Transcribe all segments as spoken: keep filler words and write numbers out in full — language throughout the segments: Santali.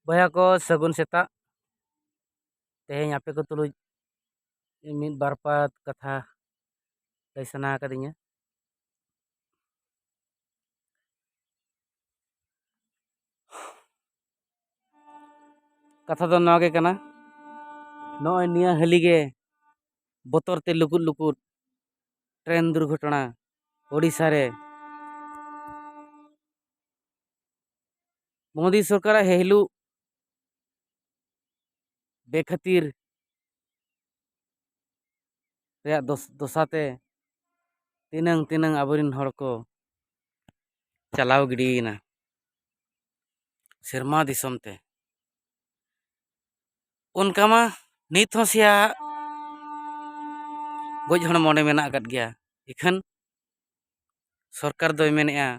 ᱵᱚᱭᱦᱟ ᱠᱚ, ᱥᱟᱹᱜᱩᱱ ᱥᱮᱛᱟᱜ᱾ ᱛᱮᱦᱮᱧ ᱟᱯᱮ ᱠᱚ ᱛᱩᱞᱩᱡ ᱢᱤᱫ ᱵᱟᱨ ᱯᱟᱫᱽ ᱠᱟᱛᱷᱟ ᱞᱟᱹᱭ ᱥᱟᱱᱟ ᱠᱟᱫᱤᱧᱟ᱾ ᱠᱟᱛᱷᱟ ᱫᱚ ᱱᱚᱣᱟ ᱜᱮ ᱠᱟᱱᱟ, ᱱᱚᱜᱼᱚᱭ ᱱᱤᱭᱟᱹ ᱦᱟᱹᱞᱤ ᱜᱮ ᱵᱚᱛᱚᱨ ᱛᱮ ᱞᱩᱠᱩᱫ ᱞᱩᱠᱩᱫ ᱴᱨᱮᱱ ᱫᱩᱨᱜᱷᱚᱴᱚᱱᱟ ᱳᱰᱤᱥᱟ ᱨᱮ᱾ ᱢᱳᱫᱤ ᱥᱚᱨᱠᱟᱨᱟᱜ ᱦᱮᱦᱞᱩ ᱵᱮᱠᱷᱟᱹᱛᱤᱨ ᱨᱮᱭᱟᱜ ᱫᱚᱥ-, ᱫᱚᱥᱟ ᱛᱮ ᱛᱤᱱᱟᱹᱝ ᱛᱤᱱᱟᱹᱝ ᱟᱵᱚᱨᱮᱱ ᱦᱚᱲ ᱠᱚ ᱪᱟᱞᱟᱣ ᱜᱤᱰᱤᱭᱮᱱᱟ ᱥᱮᱨᱢᱟ ᱫᱤᱥᱚᱢ ᱛᱮ᱾ ᱚᱱᱠᱟ ᱢᱟ ᱱᱤᱛ ᱦᱚᱸ ᱥᱮᱭᱟ ᱜᱚᱡ ᱦᱚᱲ ᱢᱚᱱᱮ ᱢᱮᱱᱟᱜ ᱟᱠᱟᱫ ᱜᱮᱭᱟ᱾ ᱤᱠᱷᱟᱹᱱ ᱥᱚᱨᱠᱟᱨ ᱫᱚᱭ ᱢᱮᱱᱮᱫᱼᱟ,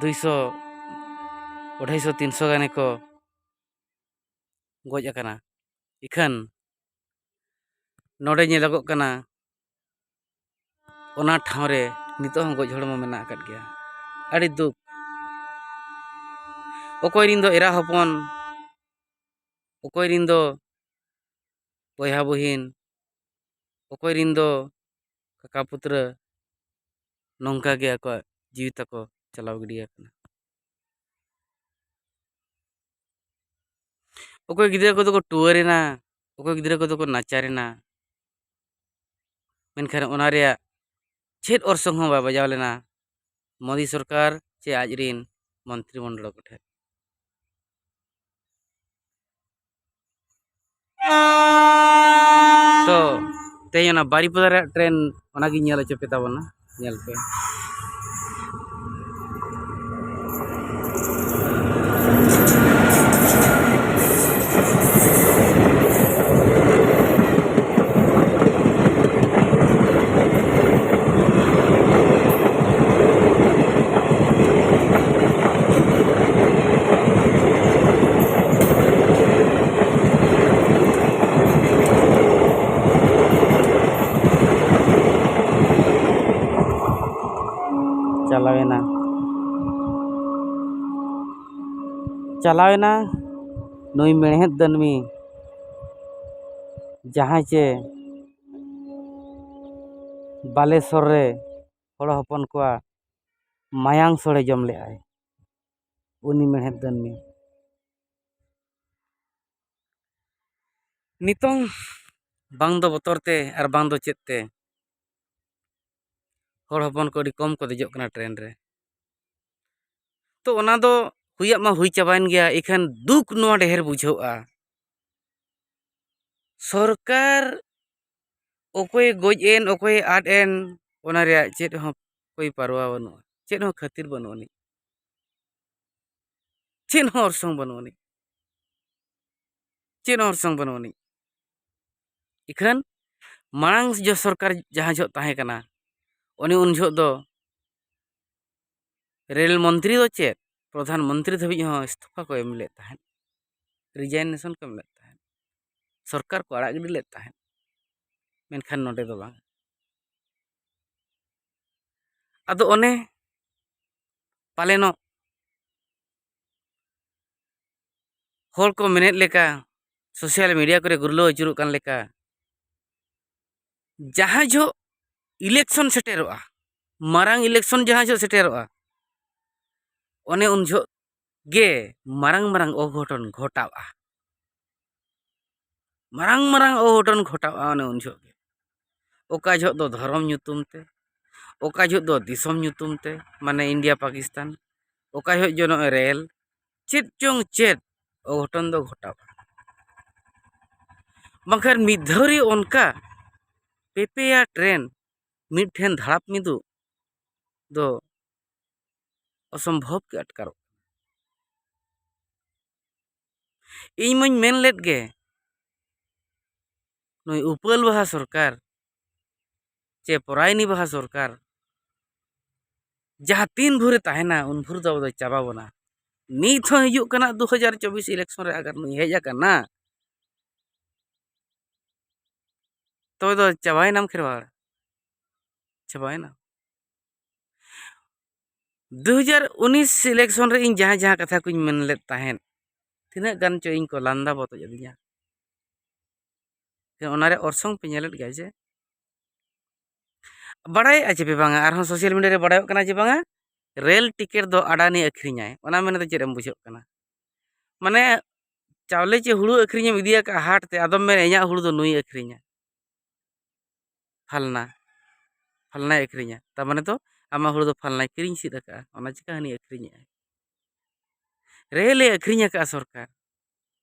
ᱫᱩᱭᱥᱚ, ᱟᱹᱲᱟᱹᱭᱥᱚ, ᱛᱤᱱᱥᱚ ᱜᱟᱱ ᱜᱮᱠᱚ ᱜᱚᱡ ᱟᱠᱟᱱᱟ᱾ ᱤᱠᱷᱟᱹᱱ ᱱᱚᱰᱮ ᱧᱮᱞᱚᱜᱚᱜ ᱠᱟᱱᱟ, ᱚᱱᱟ ᱴᱷᱟᱶ ᱨᱮ ᱱᱤᱛᱚᱜ ᱦᱚᱸ ᱜᱚᱡ ᱦᱚᱲᱢᱚ ᱢᱮᱱᱟᱜ ᱟᱠᱟᱫ ᱜᱮᱭᱟ᱾ ᱟᱹᱰᱤ ᱫᱩᱠ᱾ ᱚᱠᱚᱭ ᱨᱤᱱ ᱫᱚ ᱮᱨᱟ ᱦᱚᱯᱚᱱ, ᱚᱠᱚᱭ ᱨᱤᱱ ᱫᱚ ᱵᱚᱭᱦᱟ ᱵᱩᱦᱤᱱ, ᱚᱠᱚᱭ ᱨᱤᱱ ᱫᱚ ᱠᱟᱠᱟ ᱯᱩᱛᱨᱟᱹ, ᱱᱚᱝᱠᱟ ᱜᱮ ᱟᱠᱚᱣᱟᱜ ᱡᱤᱣᱤ ᱛᱟᱠᱚ ᱪᱟᱞᱟᱣ ᱜᱤᱰᱤ ᱟᱠᱟᱱᱟ᱾ ᱚᱠᱚᱭ ᱜᱤᱫᱽᱨᱟᱹ ᱠᱚᱫᱚ ᱠᱚ ᱴᱩᱣᱟᱹᱨ ᱮᱱᱟ, ᱚᱠᱚᱭ ᱜᱤᱫᱽᱨᱟᱹ ᱠᱚᱫᱚ ᱠᱚ ᱱᱟᱪᱟᱨ ᱮᱱᱟ, ᱢᱮᱱᱠᱷᱟᱱ ᱚᱱᱟ ᱨᱮᱭᱟᱜ ᱪᱮᱫ ᱚᱨᱥᱚᱝ ᱦᱚᱸ ᱵᱟᱭ ᱵᱟᱡᱟᱣ ᱞᱮᱱᱟ ᱢᱳᱫᱤ ᱥᱚᱨᱠᱟᱨ ᱪᱮ ᱟᱡ ᱨᱤᱱ ᱢᱚᱱᱛᱨᱤ ᱢᱚᱱᱰᱚᱞ ᱠᱚᱴᱷᱮᱱ᱾ ᱛᱚ, ᱛᱮᱦᱮᱧ ᱚᱱᱟ ᱵᱟᱨᱤᱯᱟᱫᱟ ᱨᱮᱭᱟᱜ ᱴᱨᱮᱱ, ᱚᱱᱟᱜᱤᱧ ᱧᱮᱞ ᱦᱚᱪᱚ ᱯᱮ ᱛᱟᱵᱚᱱᱟ, ᱧᱮᱞ ᱯᱮ᱾ ᱪᱟᱞᱟᱣᱮᱱᱟ ᱱᱩᱭ ᱢᱮᱬᱦᱮᱫ ᱫᱟᱹᱱᱢᱤ, ᱡᱟᱦᱟᱸᱭ ᱪᱮ ᱵᱟᱞᱮᱥᱚᱨ ᱨᱮ ᱦᱚᱲ ᱦᱚᱯᱚᱱ ᱠᱚᱣᱟᱜ ᱢᱟᱭᱟᱝ ᱥᱚᱲᱮ ᱡᱚᱢ ᱞᱮᱫᱟᱭ, ᱩᱱᱤ ᱢᱮᱬᱦᱮᱫ ᱫᱟᱹᱱᱢᱤ᱾ ᱱᱤᱛᱚᱝ ᱵᱟᱝ ᱫᱚ ᱵᱚᱛᱚᱨ ᱛᱮ ᱟᱨ ᱵᱟᱝ ᱫᱚ ᱪᱮᱫ ᱛᱮ ᱦᱚᱲ ᱦᱚᱯᱚᱱ ᱠᱚ ᱟᱹᱰᱤ ᱠᱚᱢ ᱠᱚ ᱫᱮᱡᱚᱜ ᱠᱟᱱᱟ ᱴᱨᱮᱱ ᱨᱮ᱾ ᱛᱚ, ᱚᱱᱟ ᱫᱚ ᱦᱩᱭᱟᱜ ᱢᱟ ᱦᱩᱭ ᱪᱟᱵᱟᱭᱮᱱ ᱜᱮᱭᱟ, ᱤᱠᱷᱟᱹᱱ ᱫᱩᱠ ᱱᱚᱣᱟ ᱰᱷᱮᱨ ᱵᱩᱡᱷᱟᱹᱜᱼᱟ᱾ ᱥᱚᱨᱠᱟᱨ ᱚᱠᱚᱭᱮ ᱜᱚᱡ ᱮᱱ, ᱚᱠᱚᱭᱮ ᱟᱫ ᱮᱱ, ᱚᱱᱟ ᱨᱮᱭᱟᱜ ᱪᱮᱫ ᱦᱚᱸ ᱠᱳᱭ ᱯᱟᱨᱣᱟ ᱵᱟᱹᱱᱩᱜᱼᱟ, ᱪᱮᱫ ᱦᱚᱸ ᱠᱷᱟᱹᱛᱤᱨ ᱵᱟᱹᱱᱩᱜ ᱟᱹᱱᱤᱡ, ᱪᱮᱫ ᱦᱚᱸ ᱚᱨᱥᱚᱝ ᱵᱟᱹᱱᱩᱜ ᱟᱹᱱᱤᱡ, ᱪᱮᱫ ᱦᱚᱸ ᱚᱨᱥᱚᱝ ᱵᱟᱹᱱᱩᱜ ᱟᱹᱱᱤᱡ᱾ ᱤᱠᱷᱟᱹᱱ ᱢᱟᱲᱟᱝ ᱡᱚ ᱥᱚᱨᱠᱟᱨ ᱡᱟᱦᱟᱸ ᱡᱚᱦᱚᱜ ᱛᱟᱦᱮᱸ ᱠᱟᱱᱟ, ᱩᱱᱤ ᱩᱱ ᱡᱚᱦᱚᱜ ᱫᱚ ᱨᱮᱞ ᱢᱚᱱᱛᱨᱤ ᱫᱚ ᱪᱮᱫ, ᱯᱨᱚᱫᱷᱟᱱ ᱢᱚᱱᱛᱨᱤ ᱫᱷᱟᱹᱵᱤᱡ ᱦᱚᱸ ᱤᱥᱛᱚᱯᱷᱟ ᱠᱚ ᱮᱢ ᱞᱮᱫ ᱛᱟᱦᱮᱸᱫ, ᱨᱤᱡᱟᱭᱱᱮᱥᱚᱱ ᱠᱚ ᱮᱢ ᱞᱮᱫ ᱛᱟᱦᱮᱸᱫ, ᱥᱚᱨᱠᱟᱨ ᱠᱚ ᱟᱲᱟᱜ ᱜᱤᱰᱤ ᱞᱮᱫ ᱛᱟᱦᱮᱸᱫ᱾ ᱢᱮᱱᱠᱷᱟᱱ ᱱᱚᱰᱮ ᱫᱚ ᱵᱟᱝ᱾ ᱟᱫᱚ ᱚᱱᱮ ᱯᱟᱞᱮᱱᱚᱜ ᱦᱚᱲ ᱠᱚ ᱢᱮᱱᱮᱫ ᱞᱮᱠᱟ, ᱥᱳᱥᱟᱞ ᱢᱤᱰᱤᱭᱟ ᱠᱚᱨᱮ ᱜᱩᱨᱞᱟᱹᱣ ᱟᱹᱪᱩᱨᱚᱜ ᱠᱟᱱ ᱞᱮᱠᱟ, ᱡᱟᱦᱟᱸ ᱡᱚᱦᱚᱜ ᱤᱞᱮᱠᱥᱚᱱ ᱥᱮᱴᱮᱨᱚᱜᱼᱟ, ᱢᱟᱨᱟᱝ ᱤᱞᱮᱠᱥᱚᱱ ᱡᱟᱦᱟᱸ ᱡᱚᱦᱚᱜ ᱥᱮᱴᱮᱨᱚᱜᱼᱟ, ᱚᱱᱮ ᱩᱱ ᱡᱚᱦᱚᱜ ᱜᱮ ᱢᱟᱨᱟᱝ ᱢᱟᱨᱟᱝ ᱚᱜᱷᱚᱴᱚᱱ ᱜᱷᱚᱴᱟᱜᱼᱟ᱾ ᱢᱟᱨᱟᱝ ᱢᱟᱨᱟᱝ ᱚᱜᱷᱚᱴᱚᱱ ᱜᱷᱚᱴᱟᱜᱼᱟ ᱚᱱᱮ ᱩᱱ ᱡᱚᱦᱚᱜ ᱜᱮ᱾ ᱚᱠᱟ ᱡᱚᱦᱚᱜ ᱫᱚ ᱫᱷᱚᱨᱚᱢ ᱧᱩᱛᱩᱢ ᱛᱮ, ᱚᱠᱟ ᱡᱚᱦᱚᱜ ᱫᱚ ᱫᱤᱥᱚᱢ ᱧᱩᱛᱩᱢ ᱛᱮ, ᱢᱟᱱᱮ ᱤᱱᱰᱤᱭᱟ ᱯᱟᱠᱤᱥᱛᱟᱱ, ᱚᱠᱟ ᱡᱚᱦᱚᱜ ᱡᱚ ᱱᱚᱜᱼᱚᱭ ᱨᱮᱞ, ᱪᱮᱫ ᱪᱚᱝ ᱪᱮᱫ ᱚᱜᱷᱚᱴᱚᱱ ᱫᱚ ᱜᱷᱚᱴᱟᱜᱼᱟ᱾ ᱵᱟᱝᱠᱷᱟᱱ ᱢᱤᱫ ᱫᱷᱟᱣ ᱨᱮ ᱚᱱᱠᱟ ᱯᱮ ᱯᱮᱭᱟ ᱴᱨᱮᱱ ᱢᱤᱫ ᱴᱷᱮᱱ ᱫᱷᱟᱲᱟᱯ ᱢᱤᱫᱩᱜ ᱫᱚ ᱚᱥᱚᱢᱵᱷᱚᱵ ᱜᱮ ᱟᱴᱠᱟᱨᱚᱜ ᱠᱟᱱᱟ᱾ ᱤᱧ ᱢᱟᱧ ᱢᱮᱱ ᱞᱮᱫ ᱜᱮ, ᱱᱩᱭ ᱩᱯᱟᱹᱞ ᱵᱟᱦᱟ ᱥᱚᱨᱠᱟᱨ ᱪᱮ ᱯᱚᱨᱟᱭᱱᱤ ᱵᱟᱦᱟ ᱥᱚᱨᱠᱟᱨ ᱡᱟᱦᱟᱸ ᱛᱤᱱ ᱵᱷᱳᱨᱮ ᱛᱟᱦᱮᱱᱟ, ᱩᱱ ᱵᱷᱳᱨ ᱫᱚ ᱟᱵᱚ ᱫᱚ ᱪᱟᱵᱟ ᱵᱚᱱᱟ᱾ ᱱᱤᱛ ᱦᱚᱸ ᱦᱤᱡᱩᱜ ᱠᱟᱱᱟ ᱫᱩ ᱦᱟᱡᱟᱨ ᱪᱚᱵᱵᱤᱥ ᱤᱞᱮᱠᱥᱚᱱ ᱨᱮ, ᱟᱜᱟᱨ ᱱᱩᱭ ᱦᱮᱡ ᱟᱠᱟᱱᱟ, ᱛᱚᱵᱮ ᱫᱚ ᱪᱟᱵᱟᱭᱮᱱᱟᱢ ᱠᱷᱮᱨᱣᱟᱲ, ᱪᱟᱵᱟᱭᱮᱱᱟᱢ᱾ ᱫᱩ ᱦᱟᱡᱟᱨ ᱩᱱᱤᱥ election ᱨᱮ ᱤᱧ ᱡᱟᱦᱟᱸ ᱡᱟᱦᱟᱸ ᱠᱟᱛᱷᱟ ᱠᱚᱧ ᱢᱮᱱ ᱞᱮᱫ ᱛᱟᱦᱮᱸᱫ, ᱛᱤᱱᱟᱹᱜ ᱜᱟᱱ ᱪᱚ ᱤᱧ ᱠᱚ ᱞᱟᱸᱫᱟ ᱵᱚᱛᱚᱡ ᱟᱹᱫᱤᱧᱟ᱾ ᱚᱱᱟ ᱨᱮᱭᱟᱜ ᱚᱨᱥᱚᱝ ᱯᱮ ᱧᱮᱞᱮᱫ ᱜᱮᱭᱟ ᱡᱮ? ᱵᱟᱲᱟᱭᱮᱫᱼᱟ ᱪᱮ ᱯᱮ ᱵᱟᱝᱟ? ᱟᱨᱦᱚᱸ social media ᱨᱮ ᱵᱟᱲᱟᱭᱚᱜ ᱠᱟᱱᱟ ᱡᱮ ᱵᱟᱝᱟ, ᱨᱮᱞ ᱴᱤᱠᱤᱴ ᱫᱚ ᱟᱰᱟᱱᱤ ᱟᱹᱠᱷᱨᱤᱧᱟᱭ᱾ ᱚᱱᱟ ᱢᱮᱱ ᱫᱚ ᱪᱮᱫ ᱮᱢ ᱵᱩᱡᱷᱟᱹᱜ ᱠᱟᱱᱟ? ᱢᱟᱱᱮ, ᱪᱟᱣᱞᱮ ᱪᱮ ᱦᱩᱲᱩ ᱟᱹᱠᱷᱨᱤᱧᱮᱢ ᱤᱫᱤ ᱟᱠᱟᱫᱼᱟ ᱦᱟᱴ ᱛᱮ, ᱟᱫᱚᱢ ᱢᱮᱱᱟ, "ᱤᱧᱟᱹᱜ ᱦᱩᱲᱩ ᱫᱚ ᱱᱩᱭᱮ ᱟᱹᱠᱷᱨᱤᱧᱟ, ᱯᱷᱟᱞᱱᱟ, ᱯᱷᱟᱞᱱᱟᱭ ᱟᱹᱠᱷᱨᱤᱧᱟ", ᱛᱟᱨ ᱢᱟᱱᱮ ᱫᱚ ᱟᱢᱟᱜ ᱦᱩᱲᱩ ᱫᱚ ᱯᱷᱟᱞᱱᱟᱭ ᱠᱤᱨᱤᱧ ᱥᱤᱫ ᱟᱠᱟᱫᱼᱟ, ᱚᱱᱟ ᱪᱤᱠᱟ ᱦᱟᱹᱱᱤ ᱟᱹᱠᱷᱨᱤᱧᱮᱫᱼᱟᱭ? ᱨᱮᱞᱮ ᱟᱹᱠᱷᱨᱤᱧ ᱟᱠᱟᱫᱼᱟ ᱥᱚᱨᱠᱟᱨ,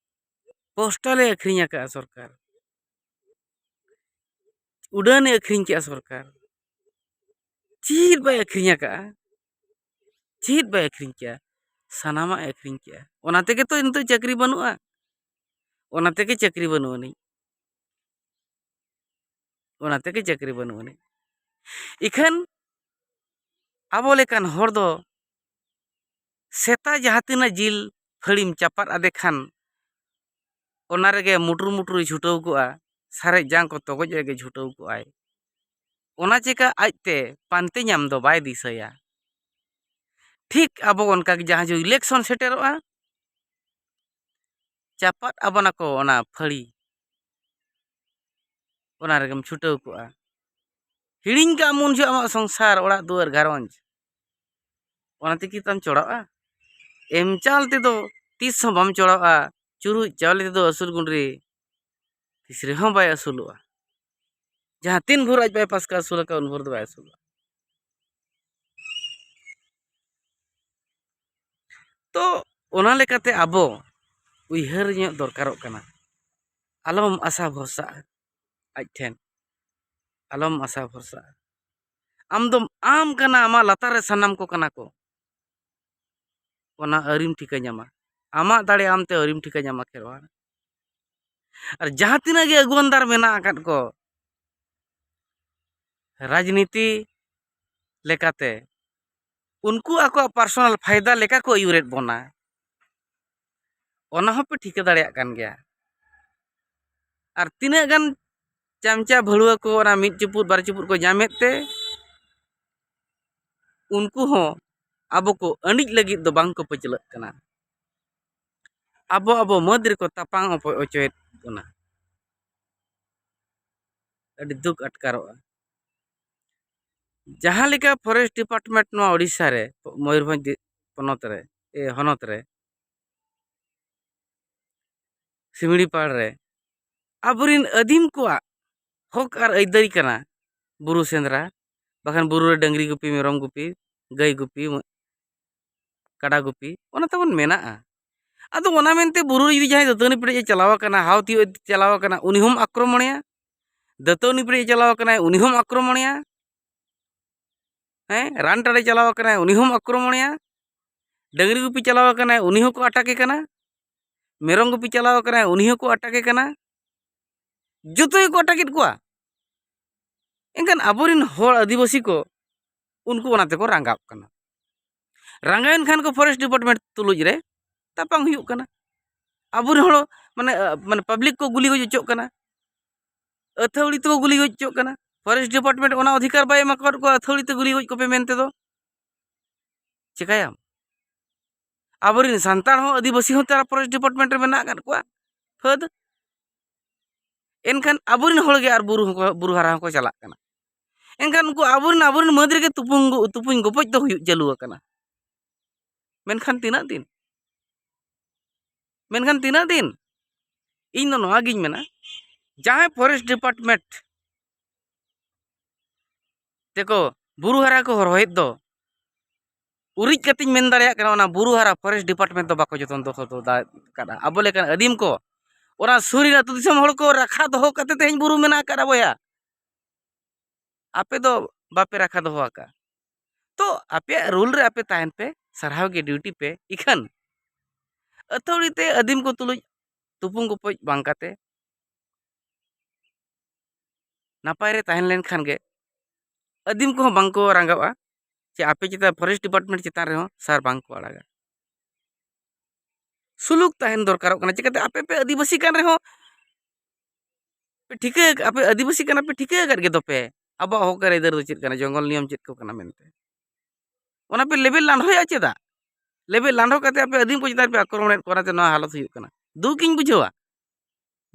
ᱯᱳᱥᱴᱟᱞᱮ ᱟᱹᱠᱷᱨᱤᱧ ᱟᱠᱟᱫᱼᱟ ᱥᱚᱨᱠᱟᱨ, ᱩᱰᱟᱹᱱᱮ ᱟᱹᱠᱷᱨᱤᱧ ᱠᱮᱜᱼᱟ ᱥᱚᱨᱠᱟᱨ, ᱪᱮᱫ ᱵᱟᱭ ᱟᱹᱠᱷᱨᱤᱧ ᱟᱠᱟᱫᱼᱟ? ᱪᱮᱫ ᱵᱟᱭ ᱟᱹᱠᱷᱨᱤᱧ ᱠᱮᱜᱼᱟ? ᱥᱟᱱᱟᱢᱟᱜ ᱮ ᱟᱹᱠᱷᱨᱤᱧ ᱠᱮᱜᱼᱟ᱾ ᱚᱱᱟ ᱛᱮᱜᱮ ᱛᱚ ᱱᱤᱛᱚᱜ ᱪᱟᱹᱠᱨᱤ ᱵᱟᱹᱱᱩᱜᱼᱟ, ᱚᱱᱟ ᱛᱮᱜᱮ ᱪᱟᱹᱠᱨᱤ ᱵᱟᱹᱱᱩᱜ ᱟᱹᱱᱤᱡ, ᱚᱱᱟ ᱛᱮᱜᱮ ᱪᱟᱹᱠᱨᱤ ᱵᱟᱹᱱᱩᱜ ᱟᱹᱱᱤᱡ᱾ ᱤᱠᱷᱟᱹᱱ ᱟᱵᱚ ᱞᱮᱠᱟᱱ ᱦᱚᱲ ᱫᱚ ᱥᱮᱛᱟ ᱡᱟᱦᱟᱸ ᱛᱤᱱᱟᱹᱜ ᱡᱤᱞ ᱯᱷᱟᱹᱲᱤᱢ ᱪᱟᱯᱟᱫ ᱟᱫᱮ ᱠᱷᱟᱱ, ᱚᱱᱟ ᱨᱮᱜᱮ ᱢᱩᱴᱩᱨ ᱢᱩᱴᱩᱨᱮ ᱪᱷᱩᱴᱟᱹᱣ ᱠᱚᱜᱼᱟ, ᱥᱟᱨᱮᱡ ᱡᱟᱝ ᱠᱚ ᱛᱚᱜᱚᱡ ᱨᱮᱜᱮ ᱪᱷᱩᱴᱟᱹᱣ ᱠᱚᱜᱼᱟᱭ᱾ ᱚᱱᱟ ᱪᱮᱠᱟ ᱟᱡᱛᱮ ᱯᱟᱱᱛᱮ ᱧᱟᱢ ᱫᱚ ᱵᱟᱭ ᱫᱤᱥᱟᱹᱭᱟ᱾ ᱴᱷᱤᱠ ᱟᱵᱚ ᱚᱱᱠᱟᱜᱮ ᱡᱟᱦᱟᱸ ᱡᱚ election ᱥᱮᱴᱮᱨᱚᱜᱼᱟ, ᱪᱟᱯᱟᱫ ᱟᱵᱚᱱᱟᱠᱚ ᱚᱱᱟ ᱯᱷᱟᱹᱲᱤ, ᱚᱱᱟ ᱨᱮᱜᱮᱢ ᱪᱷᱩᱴᱟᱹᱣ ᱠᱚᱜᱼᱟ᱾ ᱦᱤᱲᱤᱧ ᱠᱟᱜ ᱟᱢ ᱩᱱ ᱡᱚᱦᱚᱜ ᱟᱢᱟᱜ ᱥᱚᱝᱥᱟᱨ, ᱚᱲᱟᱜ ᱫᱩᱣᱟᱹᱨ, ᱜᱷᱟᱨᱚᱸᱡᱽ, ᱚᱱᱟ ᱛᱮᱜᱮ ᱛᱟᱢ ᱪᱚᱲᱟᱜᱼᱟ? ᱮᱢ ᱪᱟᱞ ᱛᱮᱫᱚ ᱛᱤᱥ ᱦᱚᱸ ᱵᱟᱢ ᱪᱚᱲᱟᱜᱼᱟ᱾ ᱪᱩᱨᱩᱡ ᱪᱟᱣᱞᱮ ᱛᱮᱫᱚ ᱟᱹᱥᱩᱞ ᱜᱩᱸᱰᱨᱤ ᱛᱤᱥ ᱨᱮᱦᱚᱸ ᱵᱟᱭ ᱟᱹᱥᱩᱞᱚᱜᱼᱟ᱾ ᱡᱟᱦᱟᱸ ᱛᱤᱱ ᱵᱷᱳᱨ ᱟᱡ ᱵᱟᱭ ᱯᱟᱥᱠᱟ ᱟᱹᱥᱩᱞ ᱟᱠᱟᱫ, ᱩᱱ ᱵᱷᱳᱨ ᱫᱚ ᱵᱟᱭ ᱟᱹᱥᱩᱞᱚᱜᱼᱟ᱾ ᱛᱚ, ᱚᱱᱟ ᱞᱮᱠᱟᱛᱮ ᱟᱵᱚ ᱩᱭᱦᱟᱹᱨ ᱧᱚᱜ ᱫᱚᱨᱠᱟᱨᱚᱜ ᱠᱟᱱᱟ᱾ ᱟᱞᱚᱢ ᱟᱥᱟ ᱵᱷᱚᱨᱥᱟᱜᱼᱟ ᱟᱡ ᱴᱷᱮᱱ, ᱟᱞᱚᱢ ᱟᱥᱟ ᱵᱷᱚᱨᱥᱟᱜᱼᱟ᱾ ᱟᱢ ᱫᱚᱢ ᱟᱢ ᱠᱟᱱᱟ, ᱟᱢᱟᱜ ᱞᱟᱛᱟᱨ ᱨᱮ ᱥᱟᱱᱟᱢ ᱠᱚ ᱠᱟᱱᱟ ᱠᱚ᱾ ᱚᱱᱟ ᱟᱹᱣᱨᱤᱢ ᱴᱷᱤᱠᱟᱹ ᱧᱟᱢᱟ᱾ ᱟᱢᱟᱜ ᱫᱟᱲᱮ ᱟᱢᱛᱮ ᱟᱹᱣᱨᱤᱢ ᱴᱷᱤᱠᱟᱹ ᱧᱟᱢᱟ, ᱠᱷᱮᱨᱣᱟᱲ᱾ ᱟᱨ ᱡᱟᱦᱟᱸ ᱛᱤᱱᱟᱹᱜ ᱜᱮ ᱟᱹᱜᱩ ᱟᱱᱫᱟᱨ ᱢᱮᱱᱟᱜ ᱟᱠᱟᱫ ᱠᱚ, ᱨᱟᱡᱽᱱᱤᱛᱤ ᱞᱮᱠᱟᱛᱮ ᱩᱱᱠᱩ ᱟᱠᱚᱣᱟᱜ personal ᱯᱷᱟᱭᱫᱟ ᱞᱮᱠᱟ ᱠᱚ ᱟᱹᱭᱩᱨᱮᱫ ᱵᱚᱱᱟ, ᱚᱱᱟ ᱦᱚᱸᱯᱮ ᱴᱷᱤᱠᱟᱹ ᱫᱟᱲᱮᱭᱟᱜ ᱠᱟᱱ ᱜᱮᱭᱟ᱾ ᱟᱨ ᱛᱤᱱᱟᱹᱜ ᱜᱟᱱ ᱪᱟᱢᱪᱟ ᱵᱷᱟᱹᱲᱩᱣᱟᱹ ᱠᱚ ᱚᱱᱟ ᱢᱤᱫ ᱪᱩᱯᱩᱫ ᱵᱟᱨ ᱪᱩᱯᱩᱫ ᱠᱚ ᱧᱟᱢᱮᱫ ᱛᱮ, ᱩᱱᱠᱩ ᱦᱚᱸ ᱟᱵᱚ ᱠᱚ ᱟᱹᱱᱤᱡ ᱞᱟᱹᱜᱤᱫ ᱫᱚ ᱵᱟᱝ ᱠᱚ ᱯᱟᱹᱪᱷᱞᱟᱹᱜ ᱠᱟᱱᱟ᱾ ᱟᱵᱚ ᱟᱵᱚ ᱢᱟᱹᱫᱽ ᱨᱮᱠᱚ ᱛᱟᱯᱟᱢ ᱚᱯᱚᱡ ᱚᱪᱚᱭᱮᱫ ᱵᱚᱱᱟ᱾ ᱟᱹᱰᱤ ᱫᱩᱠ ᱟᱴᱠᱟᱨᱚᱜᱼᱟ᱾ ᱡᱟᱦᱟᱸ ᱞᱮᱠᱟ ᱯᱷᱚᱨᱮᱥᱴ ᱰᱤᱯᱟᱨᱴᱢᱮᱱᱴ ᱱᱚᱣᱟ ᱳᱰᱤᱥᱟ ᱨᱮ, ᱢᱚᱭᱩᱨᱵᱷᱚᱸᱡᱽ ᱫᱤ-, ᱯᱚᱱᱚᱛ ᱨᱮ, ᱮ, ᱦᱚᱱᱚᱛ ᱨᱮ ᱥᱤᱢᱲᱤᱯᱟᱲ ᱨᱮ ᱟᱵᱚᱨᱤᱱ ᱟᱹᱫᱤᱢ ᱠᱚᱣᱟᱜ ᱦᱚᱠ ᱟᱨ ᱟᱹᱭᱫᱟᱹᱨᱤ ᱠᱟᱱᱟ ᱵᱩᱨᱩ ᱥᱮᱸᱫᱽᱨᱟ, ᱵᱟᱠᱷᱟᱱ ᱵᱩᱨᱩ ᱨᱮ ᱰᱟᱹᱝᱨᱤ ᱜᱩᱯᱤ, ᱢᱮᱨᱚᱢ ᱜᱩᱯᱤ, ᱜᱟᱹᱭ ᱜᱩᱯᱤ, ᱠᱟᱰᱟ ᱜᱩᱯᱤ, ᱚᱱᱟ ᱛᱟᱵᱚᱱ ᱢᱮᱱᱟᱜᱼᱟ᱾ ᱟᱫᱚ ᱚᱱᱟ ᱢᱮᱱᱛᱮ ᱵᱩᱨᱩ ᱨᱮ ᱡᱩᱫᱤ ᱡᱟᱦᱟᱸᱭ ᱫᱟᱹᱛᱟᱹᱱᱤ ᱯᱮᱴᱮᱡ ᱮ ᱪᱟᱞᱟᱣ ᱟᱠᱟᱱᱟ, ᱦᱟᱣ ᱛᱤᱭᱳᱜ ᱮ ᱪᱟᱞᱟᱣ ᱟᱠᱟᱱᱟ, ᱩᱱᱤ ᱦᱚᱸᱢ ᱟᱠᱨᱚᱢᱚᱱᱮᱭᱟ? ᱫᱟᱹᱛᱟᱹᱱᱤ ᱯᱮᱴᱮᱡ ᱮ ᱪᱟᱞᱟᱣ ᱟᱠᱟᱱᱟᱭ, ᱩᱱᱤ ᱦᱚᱸᱢ ᱟᱠᱨᱚᱢᱚᱱᱮᱭᱟ? ᱦᱮᱸ, ᱨᱟᱱ ᱴᱟᱰᱮ ᱪᱟᱞᱟᱣ ᱟᱠᱟᱱᱟᱭ, ᱩᱱᱤ ᱦᱚᱸᱢ ᱟᱠᱨᱚᱢᱚᱱᱮᱭᱟ? ᱰᱟᱹᱝᱨᱤ ᱜᱩᱯᱤ ᱪᱟᱞᱟᱣ ᱟᱠᱟᱱᱟᱭ, ᱩᱱᱤ ᱦᱚᱸᱠᱚ ᱟᱴᱟᱠᱮ ᱠᱟᱱᱟ᱾ ᱢᱮᱨᱚᱢ ᱜᱩᱯᱤ ᱪᱟᱞᱟᱣ ᱟᱠᱟᱱᱟᱭ, ᱩᱱᱤ ᱦᱚᱸᱠᱚ ᱟᱴᱟᱠᱮ ᱠᱟᱱᱟ᱾ ᱡᱚᱛᱚ ᱜᱮᱠᱚ ᱟᱴᱟᱠᱮᱫ ᱠᱚᱣᱟ᱾ ᱮᱱᱠᱷᱟᱱ ᱟᱵᱚᱨᱮᱱ ᱦᱚᱲ ᱟᱹᱫᱤᱵᱟᱹᱥᱤ ᱠᱚ, ᱩᱱᱠᱩ ᱚᱱᱟ ᱛᱮᱠᱚ ᱨᱟᱸᱜᱟᱣᱜ ᱠᱟᱱᱟ᱾ ᱨᱟᱸᱜᱟᱣᱮᱱ ᱠᱷᱟᱱ ᱠᱚ ᱯᱷᱚᱨᱮᱥᱴ ᱰᱤᱯᱟᱨᱴᱢᱮᱱᱴ ᱛᱩᱞᱩᱡ ᱨᱮ ᱛᱟᱯᱟᱢ ᱦᱩᱭᱩᱜ ᱠᱟᱱᱟ᱾ ᱟᱵᱚᱨᱮᱱ ᱦᱚᱲ ᱢᱟᱱᱮ, ᱟᱹ, ᱢᱟᱱᱮ ᱯᱟᱵᱽᱞᱤᱠ ᱠᱚ ᱜᱩᱞᱤ ᱜᱚᱡ ᱦᱚᱪᱚᱜ ᱠᱟᱱᱟ, ᱟᱹᱛᱷᱟᱹᱣᱲᱤ ᱛᱮᱠᱚ ᱜᱩᱞᱤ ᱜᱚᱡ ᱦᱚᱪᱚᱜ ᱠᱟᱱᱟ᱾ ᱯᱷᱚᱨᱮᱥᱴ ᱰᱤᱯᱟᱨᱴᱢᱮᱱᱴ ᱚᱱᱟ ᱚᱫᱷᱤᱠᱟᱨ ᱵᱟᱭ ᱮᱢ ᱟᱠᱟᱫ ᱠᱚᱣᱟ ᱟᱹᱛᱷᱟᱹᱣᱲᱤ ᱛᱮ ᱜᱩᱞᱤ ᱜᱚᱡ ᱠᱚᱯᱮ ᱢᱮᱱᱛᱮ ᱫᱚ᱾ ᱪᱮᱠᱟᱭᱟᱢ? ᱟᱵᱚᱨᱮᱱ ᱥᱟᱱᱛᱟᱲ ᱦᱚᱸ ᱟᱹᱫᱤᱵᱟᱹᱥᱤ ᱦᱚᱸ ᱛᱟᱨᱟ ᱯᱷᱚᱨᱮᱥᱴ ᱰᱤᱯᱟᱨᱴᱢᱮᱱᱴ ᱨᱮ ᱢᱮᱱᱟᱜ ᱟᱠᱟᱫ ᱠᱚᱣᱟ᱾ ᱯᱷᱟᱹᱫ᱾ ᱮᱱᱠᱷᱟᱱ ᱟᱵᱚᱨᱮᱱ ᱦᱚᱲ ᱜᱮ ᱟᱨ ᱵᱩᱨᱩ ᱦᱚᱸᱠᱚ, ᱵᱩᱨᱩ ᱦᱟᱨᱟ ᱦᱚᱸᱠᱚ ᱪᱟᱞᱟᱜ ᱠᱟᱱᱟ᱾ ᱮᱱᱠᱷᱟᱱ ᱩᱱᱠᱩ ᱟᱵᱚᱨᱮᱱ, ᱟᱵᱚᱨᱮᱱ ᱢᱟᱹᱫᱽ ᱨᱮᱜᱮ ᱛᱩᱯᱩᱝ ᱜᱚ-, ᱛᱩᱯᱩᱧ ᱜᱚᱯᱚᱡ ᱫᱚ ᱦᱩᱭᱩᱜ ᱪᱟᱹᱞᱩ ᱟᱠᱟᱱᱟ᱾ ᱢᱮᱱᱠᱷᱟᱱ ᱛᱤᱱᱟᱹᱜ ᱫᱤᱱ? ᱢᱮᱱᱠᱷᱟᱱ ᱛᱤᱱᱟᱹᱜ ᱫᱤᱱ? ᱤᱧ ᱫᱚ ᱱᱚᱣᱟ ᱜᱤᱧ ᱢᱮᱱᱟ, ᱡᱟᱦᱟᱸᱭ ᱯᱷᱚᱨᱮᱥᱴ ᱰᱤᱯᱟᱨᱴᱢᱮᱱᱴ ᱛᱮᱠᱚ ᱵᱩᱨᱩ ᱦᱟᱨᱟ ᱠᱚ ᱦᱚᱨᱦᱚᱭᱮᱫ ᱫᱚ, ᱩᱨᱤᱡ ᱠᱟᱛᱮᱧ ᱢᱮᱱ ᱫᱟᱲᱮᱭᱟᱜ ᱠᱟᱱᱟ, ᱚᱱᱟ ᱵᱩᱨᱩ ᱦᱟᱨᱟ ᱯᱷᱚᱨᱮᱥᱴ ᱰᱤᱯᱟᱨᱴᱢᱮᱱᱴ ᱫᱚ ᱵᱟᱠᱚ ᱡᱚᱛᱚᱱ ᱫᱚᱦᱚ ᱫᱟᱲᱮ ᱠᱟᱫᱟ᱾ ᱟᱵᱚ ᱞᱮᱠᱟᱱ ᱟᱹᱫᱤᱢ ᱠᱚ, ᱚᱱᱟ ᱥᱩᱨ ᱨᱮᱱ ᱟᱹᱛᱩ ᱫᱤᱥᱚᱢ ᱦᱚᱲ ᱠᱚ ᱨᱟᱠᱷᱟ ᱫᱚᱦᱚ ᱠᱟᱛᱮ ᱛᱮᱦᱮᱧ ᱵᱩᱨᱩ ᱢᱮᱱᱟᱜ ᱟᱠᱟᱫᱟ ᱵᱚᱭᱦᱟ᱾ ᱟᱯᱮ ᱫᱚ ᱵᱟᱯᱮ ᱨᱟᱠᱷᱟ ᱫᱚᱦᱚ ᱟᱠᱟᱫᱼᱟ᱾ ᱛᱚ ᱟᱯᱮᱭᱟᱜ ᱨᱩᱞ ᱨᱮ ᱟᱯᱮ ᱛᱟᱦᱮᱱ ᱯᱮ, ᱥᱟᱨᱦᱟᱣ ᱜᱮ ᱰᱤᱭᱩᱴᱤ ᱯᱮ᱾ ᱤᱠᱷᱟᱹᱱ ᱟᱹᱛᱷᱟᱹᱣᱲᱤ ᱛᱮ ᱟᱹᱫᱤᱢ ᱠᱚ ᱛᱩᱞᱩᱡ ᱛᱩᱯᱩᱝ ᱜᱚᱯᱚᱡ ᱵᱟᱝ ᱠᱟᱛᱮ ᱱᱟᱯᱟᱭ ᱨᱮ ᱛᱟᱦᱮᱸ ᱞᱮᱱᱠᱷᱟᱱ ᱜᱮ ᱟᱹᱫᱤᱢ ᱠᱚᱦᱚᱸ ᱵᱟᱝ ᱠᱚ ᱨᱟᱸᱜᱟᱣᱜᱼᱟ, ᱪᱮ ᱟᱯᱮ ᱪᱮᱛᱟᱱ ᱯᱷᱚᱨᱮᱥᱴ ᱰᱤᱯᱟᱨᱴᱢᱮᱱᱴ ᱪᱮᱛᱟᱱ ᱨᱮᱦᱚᱸ ᱥᱟᱨ ᱵᱟᱝ ᱠᱚ ᱟᱲᱟᱜᱟ᱾ ᱥᱩᱞᱩᱠ ᱛᱟᱦᱮᱱ ᱫᱚᱨᱠᱟᱨᱚᱜ ᱠᱟᱱᱟ᱾ ᱪᱤᱠᱟᱹᱛᱮ? ᱟᱯᱮ ᱯᱮ ᱟᱹᱫᱤᱵᱟᱹᱥᱤ ᱠᱟᱱ ᱨᱮᱦᱚᱸ ᱯᱮ ᱴᱷᱤᱠᱟᱹ ᱟᱠᱟᱫ, ᱟᱯᱮ ᱟᱹᱫᱤᱵᱟᱹᱥᱤ ᱠᱟᱱᱟ ᱯᱮ, ᱴᱷᱤᱠᱟᱹ ᱟᱠᱟᱫ ᱜᱮ ᱫᱚᱯᱮ ᱟᱵᱚᱣᱟᱜ ᱦᱚᱠ ᱟᱨ ᱟᱹᱭᱫᱟᱹᱨ ᱫᱚ ᱪᱮᱫ ᱠᱟᱱᱟ, ᱡᱚᱝᱜᱚᱞ ᱱᱤᱭᱚᱢ ᱪᱮᱫ ᱠᱚ ᱠᱟᱱᱟ ᱢᱮᱱᱛᱮ᱾ ᱚᱱᱟ ᱯᱮ ᱞᱮᱵᱮᱞ ᱞᱟᱸᱰᱷᱚᱭᱟ ᱪᱮᱫᱟᱜ? ᱞᱮᱵᱮᱞ ᱞᱟᱸᱰᱷᱚ ᱠᱟᱛᱮ ᱟᱯᱮ ᱟᱹᱫᱤᱢ ᱠᱚ ᱪᱮᱛᱟᱱ ᱨᱮᱯᱮ ᱟᱠᱨᱚᱢᱚᱱᱮᱫ ᱠᱚᱣᱟ, ᱚᱱᱟᱛᱮ ᱱᱚᱣᱟ ᱦᱟᱞᱚᱛ ᱦᱩᱭᱩᱜ ᱠᱟᱱᱟ᱾ ᱫᱩᱠ ᱤᱧ ᱵᱩᱡᱷᱟᱹᱣᱟ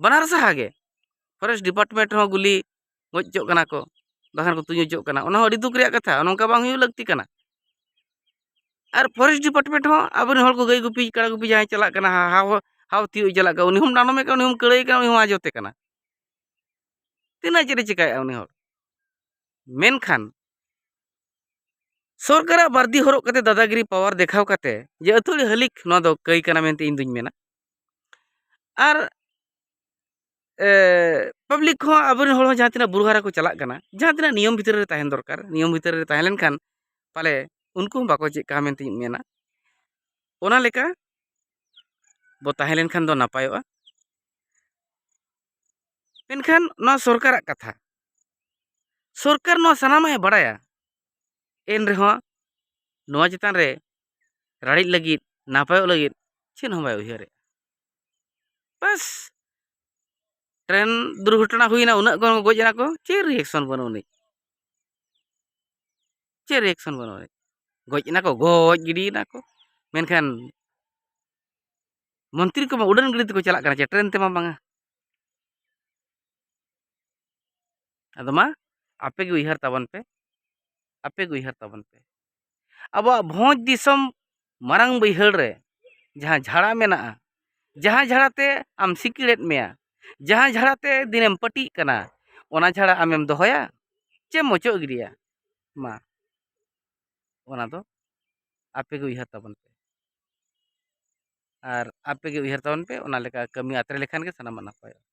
ᱵᱟᱱᱟᱨ ᱥᱟᱦᱟ ᱜᱮ᱾ ᱯᱷᱚᱨᱮᱥᱴ ᱰᱤᱯᱟᱨᱴᱢᱮᱱᱴ ᱨᱮᱦᱚᱸ ᱜᱩᱞᱤ ᱜᱚᱡ ᱦᱚᱪᱚᱜ ᱠᱟᱱᱟ ᱠᱚ, ᱵᱟᱠᱷᱟᱱ ᱠᱚ ᱛᱩᱧ ᱦᱚᱪᱚᱜ ᱠᱟᱱᱟ᱾ ᱚᱱᱟ ᱦᱚᱸ ᱟᱹᱰᱤ ᱫᱩᱠ ᱨᱮᱭᱟᱜ ᱠᱟᱛᱷᱟ, ᱱᱚᱝᱠᱟ ᱵᱟᱝ ᱦᱩᱭᱩᱜ ᱞᱟᱹᱠᱛᱤ ᱠᱟᱱᱟ᱾ ᱟᱨ ᱯᱷᱚᱨᱮᱥᱴ ᱰᱤᱯᱟᱨᱴᱢᱮᱱᱴ ᱦᱚᱸ ᱟᱵᱚᱨᱮᱱ ᱦᱚᱲ ᱠᱚ ᱜᱟᱹᱭ ᱜᱩᱯᱤ, ᱠᱟᱲᱟ ᱜᱩᱯᱤ ᱡᱟᱦᱟᱸᱭ ᱪᱟᱞᱟᱜ ᱠᱟᱱᱟ, ᱦᱟ-, ᱦᱟᱣ, ᱦᱟᱣ ᱛᱤᱭᱳᱜ ᱪᱟᱞᱟᱜ ᱠᱟᱱᱟ, ᱩᱱᱤ ᱦᱚᱸᱢ ᱰᱟᱸᱰᱚᱢᱮ ᱠᱟᱱᱟ, ᱩᱱᱤ ᱦᱚᱸᱢ ᱠᱟᱹᱲᱟᱹᱭᱮ ᱠᱟᱱᱟ, ᱩᱱᱤ ᱦᱚᱸ ᱦᱟᱡᱚᱛᱮ ᱠᱟᱱᱟ᱾ ᱛᱤᱱᱟᱹᱜ ᱪᱮᱫ ᱮ ᱪᱮᱠᱟᱭᱮᱫᱼᱟ ᱩᱱᱤ ᱦᱚᱲ? ᱢᱮᱱᱠᱷᱟᱱ ᱥᱚᱨᱠᱟᱨᱟᱜ ᱵᱟᱨᱫᱤ ᱦᱚᱨᱚᱜ ᱠᱟᱛᱮ ᱫᱟᱫᱟᱜᱤᱨᱤ ᱯᱟᱣᱟᱨ ᱫᱮᱠᱷᱟᱣ ᱠᱟᱛᱮ ᱡᱮ ᱟᱹᱛᱷᱟᱹᱲᱤ ᱦᱟᱹᱞᱤᱠ, ᱱᱚᱣᱟ ᱫᱚ ᱠᱟᱹᱭ ᱠᱟᱱᱟ ᱢᱮᱱᱛᱮ ᱤᱧ ᱫᱩᱧ ᱢᱮᱱᱟ᱾ ᱟᱨ, ᱮ, ᱯᱟᱵᱽᱞᱤᱠ ᱦᱚᱸ, ᱟᱵᱚᱨᱮᱱ ᱦᱚᱲ ᱦᱚᱸ ᱡᱟᱦᱟᱸ ᱛᱤᱱᱟᱹᱜ ᱵᱩᱨᱩ ᱦᱟᱨᱟ ᱠᱚ ᱪᱟᱞᱟᱜ ᱠᱟᱱᱟ, ᱡᱟᱦᱟᱸ ᱛᱤᱱᱟᱹᱜ ᱱᱤᱭᱚᱢ ᱵᱷᱤᱛᱨᱤ ᱨᱮ ᱛᱟᱦᱮᱱ ᱫᱚᱨᱠᱟᱨ, ᱱᱤᱭᱚᱢ ᱵᱷᱤᱛᱨᱤ ᱨᱮ ᱛᱟᱦᱮᱸ ᱞᱮᱱᱠᱷᱟᱱ ᱯᱟᱞᱮ ᱩᱱᱠᱩ ᱦᱚᱸ ᱵᱟᱠᱚ ᱪᱮᱫ ᱠᱟᱜᱼᱟ ᱢᱮᱱᱛᱮ ᱤᱧ ᱢᱮᱱᱟ᱾ ᱚᱱᱟ ᱞᱮᱠᱟ ᱵᱚ ᱛᱟᱦᱮᱸ ᱞᱮᱱᱠᱷᱟᱱ ᱫᱚ ᱱᱟᱯᱟᱭᱚᱜᱼᱟ᱾ ᱢᱮᱱᱠᱷᱟᱱ ᱱᱚᱣᱟ ᱥᱚᱨᱠᱟᱨᱟᱜ ᱠᱟᱛᱷᱟ, ᱥᱚᱨᱠᱟᱨ ᱱᱚᱣᱟ ᱥᱟᱱᱟᱢᱟᱜ ᱮ ᱵᱟᱲᱟᱭᱟ, ᱮᱱ ᱨᱮᱦᱚᱸ ᱱᱚᱣᱟ ᱪᱮᱛᱟᱱ ᱨᱮ ᱨᱟᱲᱮᱡ ᱞᱟᱹᱜᱤᱫ, ᱱᱟᱯᱟᱭᱚᱜ ᱞᱟᱹᱜᱤᱫ ᱪᱮᱫ ᱦᱚᱸ ᱵᱟᱭ ᱩᱭᱦᱟᱹᱨᱮᱫ᱾ ᱵᱟᱥ, ᱴᱨᱮᱱ ᱫᱩᱨᱜᱷᱚᱴᱚᱱᱟ ᱦᱩᱭᱱᱟ, ᱩᱱᱟᱹᱜ ᱜᱟᱱ ᱠᱚ ᱜᱚᱡ ᱮᱱᱟ ᱠᱚ, ᱪᱮᱫ ᱨᱤᱭᱮᱠᱥᱚᱱ ᱵᱟᱹᱱᱩᱜ ᱟᱹᱱᱤᱡ? ᱪᱮᱫ ᱨᱤᱭᱮᱠᱥᱚᱱ ᱵᱟᱹᱱᱩᱜ ᱟᱹᱱᱤᱡ? ᱜᱚᱡ ᱮᱱᱟ ᱠᱚ, ᱜᱚᱡ ᱜᱤᱰᱤᱭᱮᱱᱟ ᱠᱚ, ᱢᱮᱱᱠᱷᱟᱱ ᱢᱚᱱᱛᱨᱤ ᱠᱚᱢᱟ ᱩᱰᱟᱹᱱ ᱜᱟᱹᱰᱤ ᱛᱮᱠᱚ ᱪᱟᱞᱟᱜ ᱠᱟᱱᱟ, ᱪᱮ ᱴᱨᱮᱱ ᱛᱮᱢᱟ ᱵᱟᱝᱟ᱾ ᱟᱫᱚ ᱢᱟ, ᱟᱯᱮ ᱜᱮ ᱩᱭᱦᱟᱹᱨ ᱛᱟᱵᱚᱱ ᱯᱮ, ᱟᱯᱮ ᱜᱮ ᱩᱭᱦᱟᱹᱨ ᱛᱟᱵᱚᱱ ᱯᱮ᱾ ᱟᱵᱚᱣᱟᱜ ᱵᱷᱚᱸᱡᱽ ᱫᱤᱥᱚᱢ ᱢᱟᱨᱟᱝ ᱵᱟᱹᱭᱦᱟᱹᱲ ᱨᱮ ᱡᱟᱦᱟᱸ ᱡᱷᱟᱲᱟ ᱢᱮᱱᱟᱜᱼᱟ, ᱡᱟᱦᱟᱸ ᱡᱷᱟᱲᱟ ᱛᱮ ᱟᱢ ᱥᱤᱠᱤᱲᱮᱫ ᱢᱮᱭᱟ, ᱡᱟᱦᱟᱸ ᱡᱷᱟᱲᱟ ᱛᱮ ᱫᱤᱱᱮᱢ ᱯᱟᱹᱴᱤᱜ ᱠᱟᱱᱟ, ᱚᱱᱟ ᱡᱷᱟᱲᱟ ᱟᱢᱮᱢ ᱫᱚᱦᱚᱭᱟ ᱪᱮᱢ ᱚᱪᱚᱜ ᱜᱤᱰᱤᱭᱟ? ᱢᱟ, ᱚᱱᱟ ᱫᱚ ᱟᱯᱮ ᱜᱮ ᱩᱭᱦᱟᱹᱨ ᱛᱟᱵᱚᱱ ᱯᱮ᱾ ᱟᱨ ᱟᱯᱮ ᱜᱮ ᱩᱭᱦᱟᱹᱨ ᱛᱟᱵᱚᱱ ᱯᱮ, ᱚᱱᱟ ᱞᱮᱠᱟ ᱠᱟᱹᱢᱤ ᱟᱛᱨᱮ ᱞᱮᱠᱷᱟᱱ ᱜᱮ ᱥᱟᱱᱟᱢᱟᱜ ᱱᱟᱯᱟᱭᱚᱜᱼᱟ᱾